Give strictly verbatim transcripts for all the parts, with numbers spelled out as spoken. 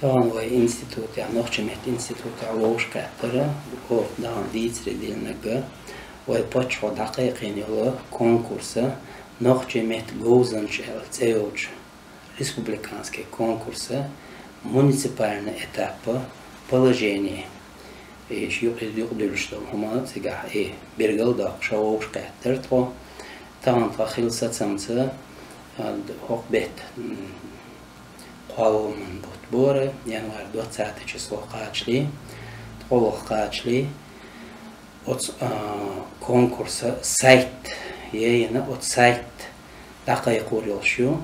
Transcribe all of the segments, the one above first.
Тахана вай институтехь, нохчийн меттан институтехь вовшахкхеттара, оха тахана дийцаре диллинарг, вай паччахьо дӀакхайкхийна йолу конкурс «Нохчийн меттан говзанча» аьлла цӀе йолчу республиканский конкурс, муниципальный этап, положение. И шу юкъа, юкъадуьллуш долу хӀума цигахь и билгалдоккхуш вовшахкхеттара тхо. Тахана тхан хилла сацамца, а, д-, хӀокху беттан, м, кхоалгӀа бутт бора, январь двадцатое число кхачале, ткъолгӀа кхачале, оцу, а, конкурса сайт яйна, оцу сайт дӀакхайкхор йолуш ю.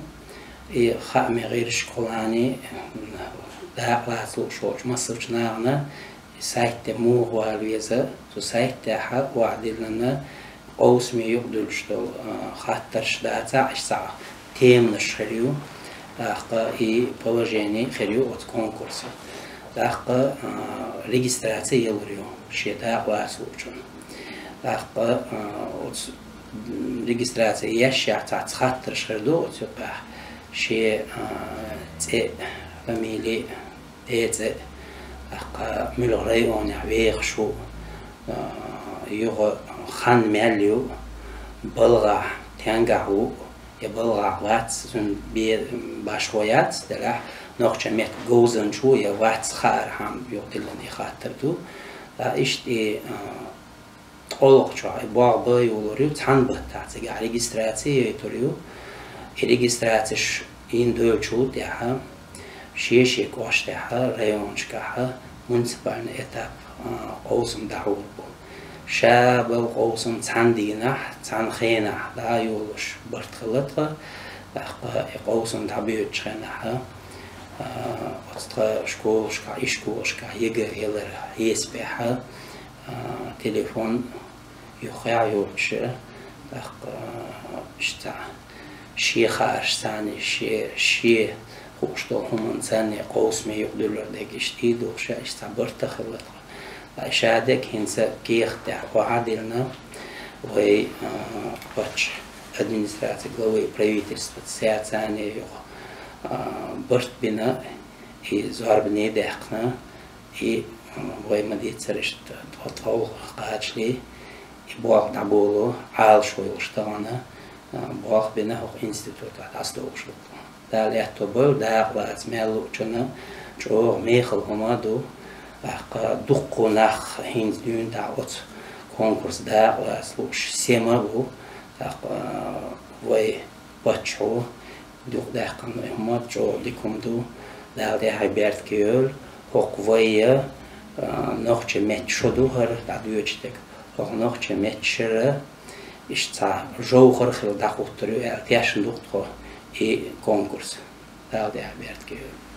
И хаамийн гӀирсашкахула, м, дакъа лаца лууш волчу массарчу нахана и сайт тӀе муха вала веза, цу сайт тӀехь охьадиллина къовсаме юкъадуьллуш долу, а, хаттарш дацахь, иштта цхьа теманаш хир ю, тӀаккха и положение хир ю оцу конкурса. ТӀаккха, а, регистрация ялур ю шен дакъа лаца луучунна. ТӀаккха, а, оцу, м, регистрация ешшехь цхьацца хаттарш хир ду оцу юкъахь: шен, а, цӀе, фамили, ден цӀе, тӀаккха муьлха районехь вехаш ву, а, юха хан мел ю, балхахь, тенгахь ву, я балхахь вац, цуьнан бе-, башхо яц, делахь нохчийн меттан говзанча ву я вац хаархьама юкъадиллина и хаттар ду. Ткъа иштта и, а, ткъолгӀа чохь и болх бан йолур ю, цхьана баттахь цигахь регистрация яйтур ю. И регистрацеш йина девллачул тӀаьхьа шен-шен кӀоштехь, районашкахь муниципальный этап, а, къовсам дӀахьур бу. Ша болу къовсам цхьана дийнахь, цхьана хенахь дӀа а йолуш барт хилла тхан, тӀаккха и къовсам дӀабоьдучу хенахь, а, оцу тхан школашкахь, ишколашкахь ЕГЭ ялар хьесапехь, а, телефон юххехь йоцуш, тӀаккха, а, иштта шен хаарш санна, шен, шен хууш долу хӀуманна санна, къовсаме юкъадуьллур дерг иштта дийр ду ша, иштта цхьа барт а хилла тхан. Ткъа ша дерг хӀинца кехат тӀехь охьадиллина, вай, а, паччахьан администрацин главы правительства цаьрца юха, а, барт бина, и зорбане даьккхина, и, м, вай ма-дийццара иштта ткъа-, ткъолгӀа кхачале, и болх дӀаболо, Ӏалашо йолуш тахана, а, болх бина хӀокху институтехь дӀасадовлуш ду. Дала аьтто бойла дакъа лаца мел луучунна, чӀогӀа мехала хӀума а ду, тӀаккха дуккха нах хӀинца дуьйна тӀехь оцу конкурсе дакъа лаца лууш сема а бу, тӀаккха, а, вай паччахьо юкъадаьккхина хӀума чӀогӀа дика хӀума ду, Дала тӀаьхье беркате йойла. ХӀокху вай, а, нохчийн меттан шо ду хӀара дӀадоьдуш дерг. ХӀокху нохчийн меттан шарахь иштта цхьа жовхӀар хилла дӀахӀуттур ю аьлла тешна ду тхо и конкурс. Дала тӀаьхье беркате йойла.